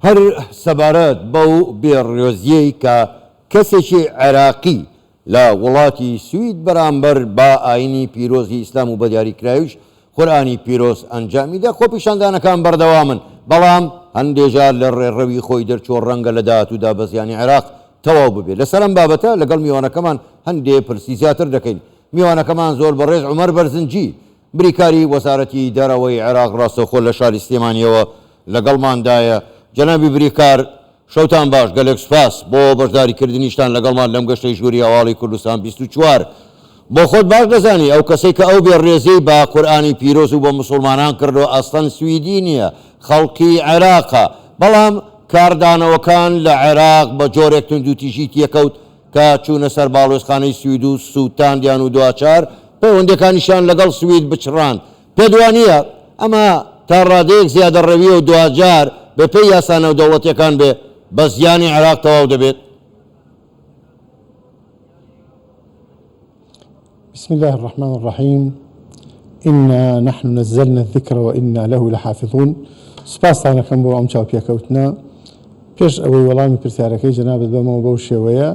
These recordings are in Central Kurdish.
هەر سەبارەت بەو بێڕێزییەی کە کەسێکی عێراقی لە وڵاتی سوید بەرامبەر بە ئاینی پیرۆزی ئیسلام و بەدیاریکراویش قورئانی پیرۆز ئەنجامیدا، خۆپیشاندانەکان بەردەوامن، بەڵام هەندێ جار لە ڕێڕەوی خۆی دەرچووە ڕەنگە لە داهاتوودا بە زیانی عێراق تەواو ببێت. لەسەر ئەم بابەتە لەگەڵ میوانەکەمان هەندێ پرسی زیاتر دەکەین. میوانەکەمان زۆر بەڕێز عومەر بەرزنجی، بریکاری وەزارەتی دەرەوەی عێراق ڕاستەوخۆ لە شاری سلێمانییەوە لەگەڵماندایە. جەنابی بریکار شەوتان باش، گەلێک سوپاس بۆ بەشداری کردنیشتان لەگەڵمان لەم گەشتەی ژووری هەواڵی کوردستان 24. بۆ خۆت باش دەزانی ئەو کەسەی کە ئەو بێ ڕێزیەی بە قورئانی پیرۆز و بە موسوڵمانان کردوە ئەسڵەن سویدی نیە خەڵکی عێراقە بەڵام کاردانەوەکان لە عێراق بە جۆرێک توندوتیژی تێکەوت کە چوونە سەر باڵوێزخانەی سوید و سوتاندیان و دواچار پەیوەندیەکانیشیان لەگەڵ سوید بچڕاند. پێت وانییە ئەمە تا ڕادەیەک زیادەڕەوییە و دواجار بەپێی یاسا نێودەوڵەتییەکان بێ بە زیانی عێراق تەواو دەبێت؟ بسم اللە الرحمن الرحیم انا نحن نزلنا الذکر وانا له لحافظون سوپاستان ئەکەم بۆ ئەم چاوپێکەوتنە پێش ئەوەی وەڵامی پرسیارەکەی جەنابت بەمەوە بەو شێوەیە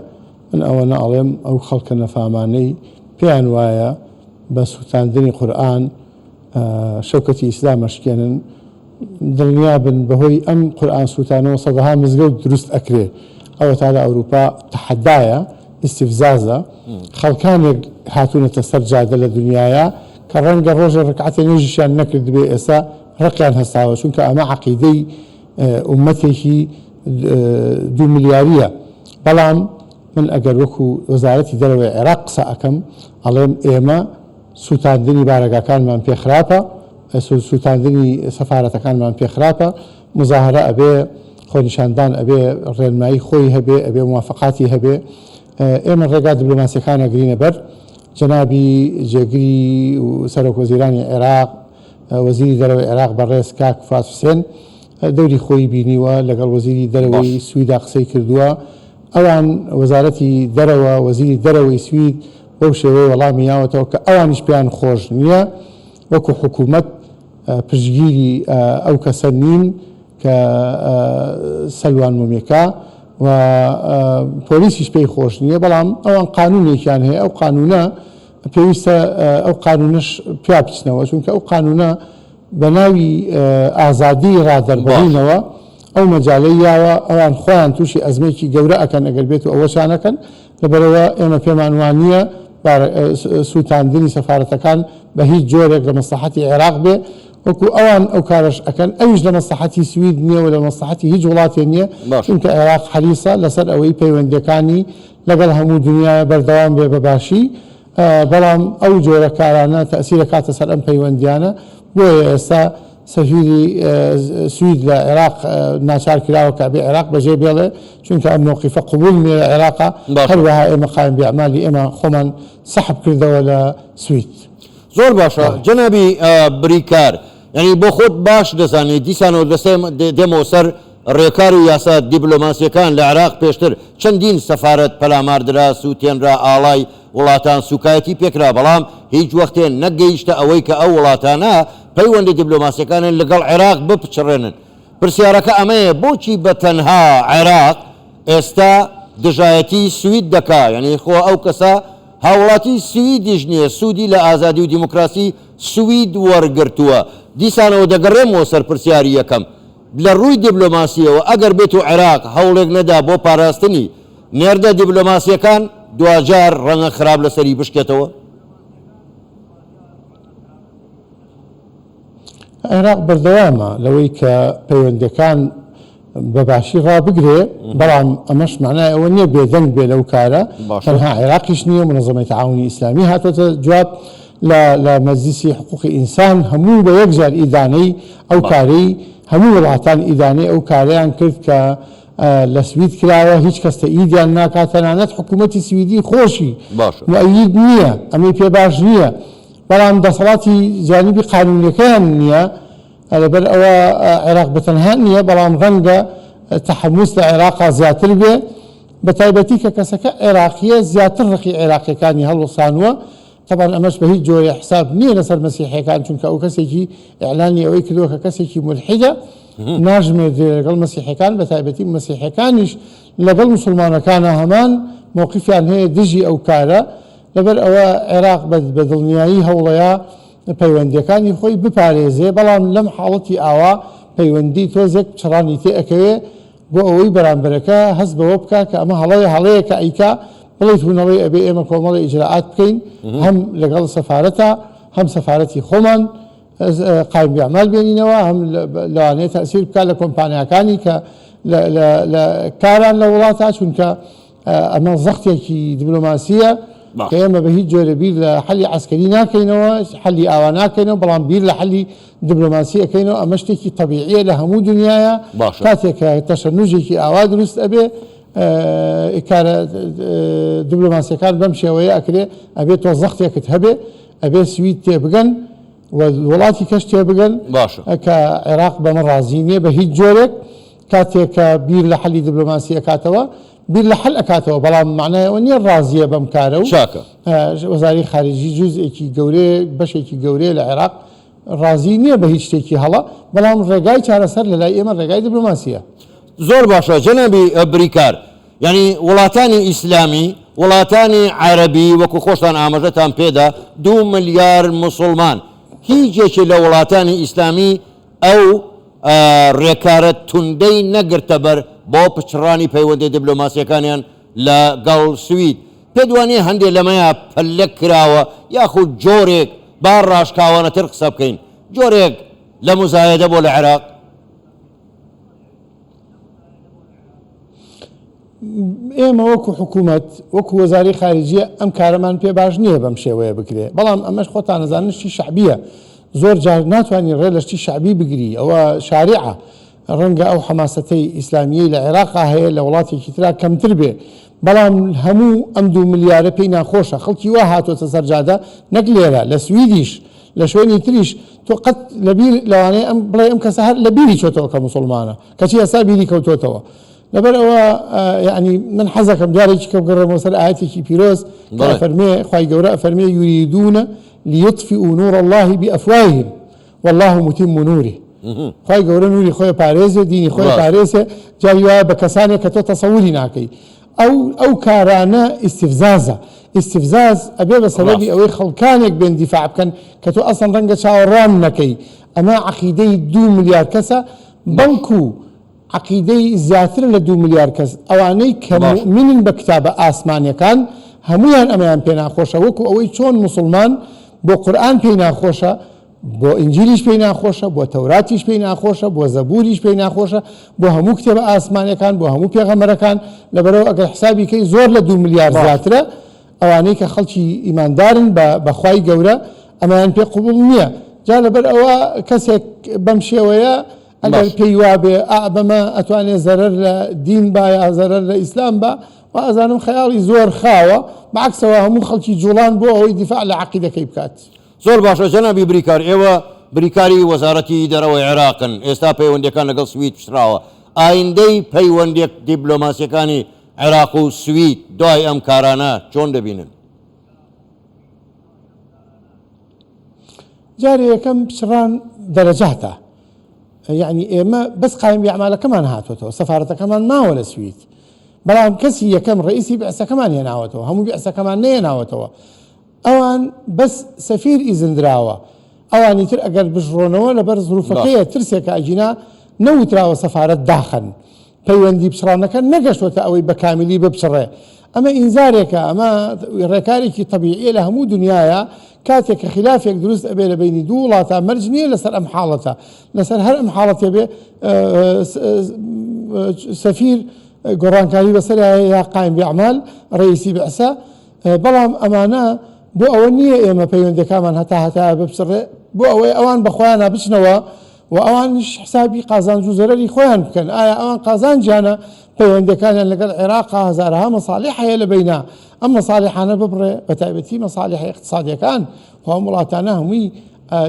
من ئەوەنە ئەڵێم ئەو خەڵکە نەفامانەی پێیان وایە بە سوتاندنی قورئان شەوکەتی ئیسلام ئەشکێنن، دڵنیابن بەهۆی ئەم قورئان سوتانەوە سەدەها مزگەوت دروست ئەکرێ، ئەوەتا لە ئەوروپا تەحەدایە، ئیستیفزازە، خەڵکانێک هاتوونەتە سەر جادە لە دونیایا کە ڕەنگە ڕۆژێ ڕکعەتێ نوێژیشیان نەکردبێ ئێستا ڕقیان هەستاوە، چونکە ئەمە عەقیدەی ئوممەتێکی دوو ملیارییە، بەڵام من ئەگەر وەکو وەزارەتی دەرەوەی عێراق قسە ئەکەم ئەڵێم ئێمە سوتاندنی بارەگاکانمان پێ خراپە، سوتاندنی سەفارەتەکانمان پێ خراپە، موزاهەرە ئەبێ، خۆنیشاندان ئەبێ ڕێنمایی خۆی هەبێ، ئەبێ موافەقاتی هەبێ. ئێمە ڕێگا دبلۆماسیەکان ئەگرینە بەر. جەنابی جێگری سەرۆک وەزیرانی عێراق، وەزیری دەرەوەی عێراق بەڕێز کاک فواد حوسێن دەوری خۆی بینیوە، لەگەڵ وەزیری دەرەوەی سویدا قسەی کردووە. ئەوان، وەزارەتی دەرەوە، وەزیری دەرەوەی سوید بەو شێوەیە وەڵامی یاوەتەوە کە ئەوانیش پێیان خۆش نییە وەکو حکوومەت پشتگیری ئەو کەسە نین کە سەلوان مۆمیکا و پۆلیسیش پێی خۆش نییە، بەڵام ئەوان قانوونێکیان هەیە، ئەو قانوونە پێویستە ئەو قانوونەش پیا بچنەوە، چونکە ئەو قانوونە بە ناوی ئازادیی ڕادەربڕینەوە ئەو مەجالەی یاوە ئەوان خۆیان تووشی ئەزمەیەکی گەورە ئەکەن ئەگەر بێتو ئەوە چا نەکەن، لەبەرئەوە ئێمە پێمان وانییە سووتاندنی سەفارەتەکان بە هیچ جۆرێک لە مەسڵەحەتی عێراق بێ، وەکو ئەوان ئەو کارەش ئەکەن ئەویش لە مەسڵەحەتی سوید نییە و لە مەسڵەحەتی هیچ وڵاتێ نییە، چونکە عێراق حەریسە لەسەر ئەوەی پەیوەندییەکانی لەگەڵ هەموو دنیا بەردەوام بێ بە باشی، بەڵام ئەو جۆرە کارانە تەئسیر ئەکاتە سەر ئەم پەیوەندیانە، بۆیە ئێستا سەفیری سوید لە عێراق ناچار کراوە کە ئەبێ عێراق بەجێ بێڵێ، چونکە ئەم مەوقیفە قبوڵ نیە لە عێراقا، هەروەها ئێمە قایم بئەعمالی ئێمە خۆمان سەحب کردەوە لە سوید. زۆر باشە جەنابی بریکار، یانی بۆ خۆت باش دەزانی دیسانەوە دێمەوە سەر ڕێکار و یاسا دیبلۆماسیەکان لە عێراق پێشتر چەندین سەفارەت پەلاماردرا سوتێنرا ئاڵای وڵاتان سوکایەتی پێکرا بەڵام هیچ وەختێ نەگەیشتە ئەوەی کە ئەو وڵاتانە پەیوەندی دیبلۆماسیەکانیان لەگەڵ عێراق بپچڕێنن پرسیارەکە ئەمەیە بۆچی بە تەنها عێراق ئێستا دژایەتی سوید دەکا یانی خۆ ئەو کەسە هاوڵاتی سویدیش نیە سودی لە ئازادی و دیموکراسی سوید وەرگرتووە. دیسانەوە دەگەڕێمەوە سەر پرسیاری یەکەم. لە ڕووی دیبلۆماسییەوە ئەگەر بێتو عێراق هەوڵێک نەدا بۆ پاراستنی نێردە دیبلۆماسییەکان، دواجار ڕەنگە خراپ لەسەری بشکێتەوە. عێراق بەردەوامە لەوەی کە پەیوەندییەکان بە باشی ڕابگرێ، بەڵام ئەمەش مانای ئەوە نییە بێدەنگ بێ لەو کارە، تەنها عێراقیش نییە، مونەزەمەی تەعاونی ئیسلامی هاتۆتە جواب لە لە مەجلیسی حقوقی ئینسان هەموو بە یەک جار ئیدانەی ئەو کارەی هەموو وڵاتان ئیدانەی ئەو کارەیان کرد کە لە سوید کراوە، هیچ کەس تەئیدیان ناکات، تەنانەت حکوومەتی سویدی خۆشی موئەید نییە، ئەمەی پێ باش نییە، بەڵام دەسەڵاتی جانیبی قانوونیەکەیان نییە. لەبەر ئەوە عێراق بە تەنها نییە، بەڵام ڕەنگە تەحەموس لە عێراقا زیاتر بێ، بە تایبەتی کە کەسەکە عێراقییە زیاتر ڕقی عێراقییەکانی هەڵوەسانووە، تەبعەن ئەمەش بە هیچ جۆرێ حساب نییە لەسەر مەسیحییەکان، چونکە ئەو کەسێکی ئیعلانی ئەوەی کردووە کە کەسێکی مولحیدە. ناژمێردرێ لەگەڵ مەسیحەکان، بە تایبەتی مەسیحەکانیش لەگەڵ موسڵمانەکانە هەمان مەوقیفیان هەیە دژی ئەو کارە. لەبەر ئەوە عێراق بە دڵنیایی هەوڵەیە پەیوەندیەکانی خۆی بپارێزێ، بەڵام لەم حاڵەتی ئاوا پەیوەندی تۆزێک پچڕانی تێ ئەکەوێ بۆ ئەوەی بەرامبەرەکە هەست بەوە بکا کە ئەمە هەڵەیە، هەڵەیە کە ئەیکا، بڵێیت و نەڵێی ئەبێ ئێمە کۆمەڵێ ئیجرائات بکەین هەم لەگەڵ سەفارەتا هەم سەفارەتی خۆمان قایم بەعمال بێنینەوە، هەم لەوانەیە تەئسیر بکا لە کۆمپانیاکانی کە لە کاران لە وڵاتا، چونکە ئەمە زەختێکی دبلۆماسییە کە ئێمە بە هیچ جۆرە بیر لە حەلی عەسکەری ناکەینەوە، حەلی ئاوا ناکەینەوە، بەڵام بیر لە حەلی دبلۆماسی ئەکەینەوە. ئەمە شتێکی تەبیعیە لە هەموو دنیاە، کاتێک کە تەشەنوجێکی ئاوا دروست ئەبێ کارە دبلۆماسیەکان بەم شێوەیە ئەکرێ، ئەبێ تۆ زەختێکت هەبێ، ئەبێ سوید تێبگەن و وڵاتی کەش تێبگەن کە عێراق بەمە ڕازی نییە بە هیچ جۆرێک. کاتێک کە بیر لە حەلی دبلۆماسی ئەکاتەوە، بیر لە حەل ئەکاتەوە، بەڵام مەعنای ئەوە نییە ڕازییە بەم کارە و چاکە. وەزاری خارجی جوزئێکی گەورەیە، بەشێکی گەورەیە لە عێراق ڕازی نییە بە هیچ شتێکی هەڵە، بەڵام ڕێگای چارەسەر لە لای ئێمە ڕێگای دبلۆماسییە. زۆر باشە جەنابی بریکار، یانی وڵاتانی ئیسلامی، وڵاتانی عەرەبی وەکو خۆشتان ئاماژەتان پێدا دوو ملیار موسوڵمان، هیچ یەکێ لە وڵاتانی ئیسلامی ئەو رێکارە توندەی نەگرتەبەر بۆ پچڕانی پەیوەندیە دبلۆماسیەکانیان لە گەڵ سوید. پێت وانیە هەندێ لەمەیا پەلە کراوە یاخود جۆرێک، با راشکاوانەتر قسە بکەین، جۆرێک لە موزایەدە بۆ لە عێراق؟ ئێمە وەکو حکوومەت وەکو وەزاری خارجیە ئەم کارەمان پێ باش نییە بەم شێوەیە بکرێ، بەڵام ئەمەش خۆتان ئەزانن شتی شەعبیە، زۆر جار ناتوانی ڕێ لە شتی شەعبی بگری، ئەوە شاریعە، ڕەنگە ئەو حەماسەتەی ئیسلامیەی لە عێراقا هەیە لە وڵاتێکی ترا کەمتر بێ، بەڵام هەموو ئەم دوو ملیارە پێی ناخۆشە، خەڵکی وا هاتۆتە سەر جادە نەک لێرە لە سویدیش لە شوێنی تریش تۆ قەت لەبیر لەوانەیە ئەم بڵێ ئەم کەسە هەر لەبیری چۆتەوە کە موسڵمانە کەچی ئێستا بیری کەوتۆتەوە. لەبەر ئەوە یعنی من حەزەکەم جارێکی کە بگەڕێمەوە سەر ئاەتێکی پیرۆز کە ئەفەرمێ خوای گەورە ئەفەرمێ یریدون لیطفئوا نور الله بأفواههم والله متم نوره. خوای گەورە نوری خۆی پارێزێ، دینی خۆی پارێزێ، جاری وایە بە کەسانێک کە تۆ تەسەوری ناکەی. ئەو ئەو کارانە ئیستفزازە، ئیستفزاز ئەبێ بە سەبەبی ئەوەی خەڵکانێک بێن دیفاع بکەن کە تۆ ئەسڵەن ڕەنگە چاوەڕوان نەکەی. ئەمە عەقیدەی دوو ملیار کەسە، بەڵکو عەقیدەی زیاترە لە دوو ملیار کەس، ئەوانەی کە موئمینن بە کتابە ئاسمانیەکان هەموویان ئەمەیان پێ ناخۆشە، وەکو ئەوەی چۆن موسڵمان بۆ قورئان پێی ناخۆشە، بۆ ئینجیلیش پێی ناخۆشە، بۆ تەوراتیش پێی ناخۆشە، بۆ زەبوریش پێی ناخۆشە، بۆ هەموو کتێبە ئاسمانیەکان، بۆ هەموو پێغەمبەرەکان، لەبەرئەوە ئەگەر حسابی کەی زۆر لە دوو ملیار زیاترە ئەوانەی کە خەڵکی ئیماندارن بە بە خوای گەورە ئەمەیان پێ قبوڵ نیە، جا لەبەر ئەوە کەسێک بەم شێوەیە ئەگەر پێی وابێ ئا بەمە ئەتوانێ زەرەر لە دین با یا زەرەر لە ئیسلام با، وا ئەزانم خەیاڵی زۆر خاوە، بە عەکسەوە هەموو خەڵکی جوڵان بۆ ئەوەی دیفاع لە عەقیدەکەی بکات. زۆر باشە جەنابی بریکار، ئێوە بریکاری وەزارەتی دەرەوەی عێراقن، ئێستا پەیوەندیەکان لەگەڵ سوید پچڕاوە، ئایندەی پەیوەندیە دیبلۆماسیەکانی عێراق و سوید دوای ئەم کارانە چۆن دەبینن؟ جارێ یەکەم پچڕان دەرەجاتە، یەعنی ئێمە بەس قایم بیعمالەکەمان هاتۆتەوە، سەفارەتەکەمان ماوە لە سوید، بەڵام کەسی یەکەم ڕئیسی بعسەکەمان هێناوەتەوە، هەموو بعسەکەمان نەهێناوەتەوە، ئەوان بەس سەفیر ئیزن دراوە ئەوانی تر ئەگەر بشڕۆنەوە لەبەر زروفەکەیە ترسێکە ئەگینا نەوتراوە سەفارەت داخەن پەیوەندی پچڕانەکە نەگەشتۆتە ئەوەی بە کامیلی بپچڕێ ئەمە ئینزارێکە ئەمە ڕێکارێکی تەبیعیە لە هەموو دنیاە کاتێک کە خلافێک دروست ئەبێ لە بینی دوو وڵاتە مەرج نییە لەسەر ئەم حاڵەتە لەسەر هەر ئەم حاڵەتێ بێ سەفیر گۆڕانکاری بەسەر یا قایم بەعمال ڕئیسی بعسە بەڵام ئەمانە بۆ ئەوە نییە ئێمە پەیوەندیەکانمان هەتا هەتایە بپچڕێ، بۆ ئەوەیە ئەوان بە خۆیانا بچنەوە و ئەوانیش حسابی قازانج و زەرەری خۆیان بکەن، ئایا ئەوان قازانجیانە پەیوەندیەکانیان لەگەڵ عێراقا هەزارەها مەسالیح هەیە لە بەینا ئەم مەسالیحانە ببڕێ بە تایبەتی مەسالیحە ئیقتسادیەکان، خۆ ئەم وڵاتانە هەمووی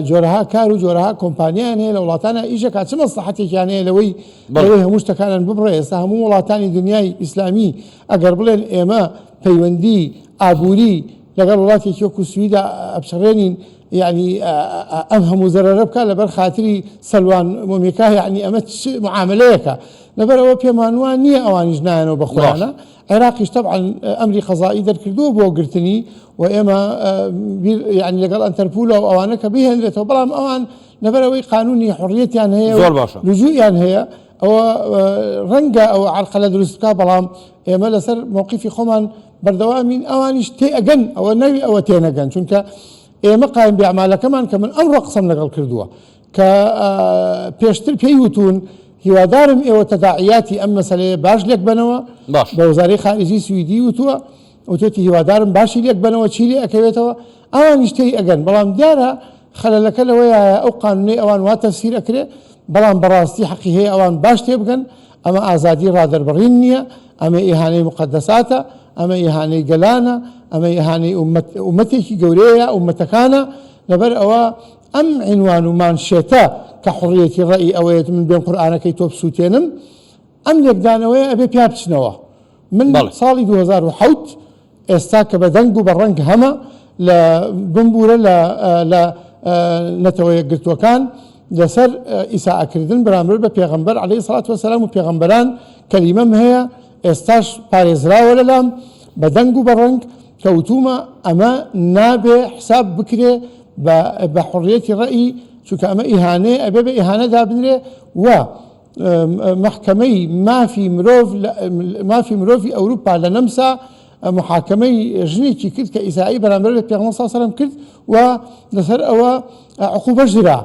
جۆرەها کار و جۆرەها کۆمپانیایان هەیە لە وڵاتانە ئیشەکە چ مەسڵەحەتێکیان هەیە لەوەی لەوەی هەموو شتەکانیان ببڕێ. ئێستا هەموو وڵاتانی دنیای ئیسلامی ئەگەر بڵێن ئێمە پەیوەندی ئابووری. لەگەڵ وڵاتێکی وەکو سویدا ئەپچڕێنین یعنی ئەم هەموو زەرەرە بکات لەبەر خاتری سەلوان مۆمیکا، یعنی ئەمە چ معاملەیەکە؟ لەبەرئەوە پێمان وا نییە ئەوانیش نایەنەوە بە خۆیانە. عێراقیش تەبعەن ئەمری قەزائی دەرکردووە بۆ گرتنی و ئێمە بیر یعنی لەگەڵ ئەنتەرپولە و ئەوانە کە بهێنرێتەوە، بەڵام ئەوان لەبەرئەوەی قانونی حڕیەتیان هەیە زۆر باشە. لجوئیان هەیە ئەوە ڕەنگە ئەوە عەرقەلە دروست بکا، بەڵام ئێمە لەسەر مەوقیفی خۆمان بەردەوامین، ئەوانیش تێ ئەگەن، ئەوە نەوی ئەوە تێنەگەن، چونکە ئێمە قایم بێعمالەکەمان کە من ئەمڕۆ قسەم لەگەڵ کردووە کە پێشتر پێی وتون هیوادارم ئێوە تەداعیاتی ئەم مەسەلەیە باش لێک بەنەوە، باش. بە وەزارەی خارجی سویدی وتووە، وتوێتی هیوادارم باشی لێک بەنەوە چی لێ ئەکەوێتەوە، ئەوانیش تێی ئەگەن، بەڵام دیارە خەلەلەکە لەوەیایە ئەو قانونەی ئەوان وا تەفسیر ئەکرێ، بەڵام بەڕاستی حەقی هەیە ئەوان باش تێبگەن، ئەمە ئازادی ڕادەربڕین نییە، ئەمە ئیهانەی موقەدەساتە، ئەمە ئیهانەی گەلانە، ئەمە ئیهانەی ئوممەت ئوممەتێکی گەورەیە، ئوممەتەکانە، لەبەر ئەوە ئەم عینوان و مانشێتە کە حوڕیەتی ڕەئی ئەوەیەت من بێم قورئانەکەی تۆ بسووتێنم، ئەم لێکدانەوەیە ئەبێ پیا بچنەوە. من بەڵێ. ساڵی 2007 ئێستا کە بە دەنگ و بە ڕەنگ هەمە لە بمبوورە لە لە نەتەوە یەکگرتووەکان لەسەر ئیساءەکردن بەرامبەر بە پێغەمبەر عەلەیهی سڵات وەسەلام و پێغەمبەران کەلیمەم هەیە ئێستاش پارێزراوە لەلام بە دەنگ و بە ڕەنگ کە وتومە ئەمە نابێ حساب بکرێ بە بە حڕیەتی ڕەئی چونکە ئەمە ئیهانەیە ئەبێ بە ئیهانە دابنرێ و مەحکەمەی مافی مرۆڤ مافی مرۆڤی ئەوروپا لە نەمسا محاکەمەی ژنێکی کرد کە ئیسائی بەرامبەر بە پێغەمبەر صلی الله علیه و سلم کرد و لەسەر ئەوە عقوبەش درا.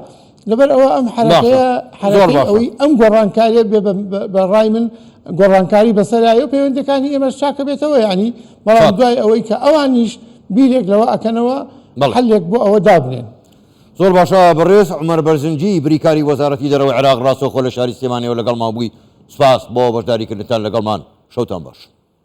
لەبەر ئەوە ئەم حەرەکەیە حەرەکەی ئەوەی ئەم گۆڕانکاریە بێ بە ڕای من گۆڕانکاری بەسەرایە و پەیوەندەکانی ئێمەش چاکە بێتەوە، یعنی بەڵام دوای ئەوەی کە ئەوانیش بیرێک لەوە ئەکەنەوە حلێک بۆ ئەوە دابنێن. زۆر باشە بەڕێز عومەر بەرزنجی بریکاری وەزارەتی دەرەوەی عێراق ڕاستەوخۆ لە شاری سلێمانیەوە لەگەڵمان بووی سوپاس بۆ بەشداریکردنتان لەگەڵمان شەوتان باش.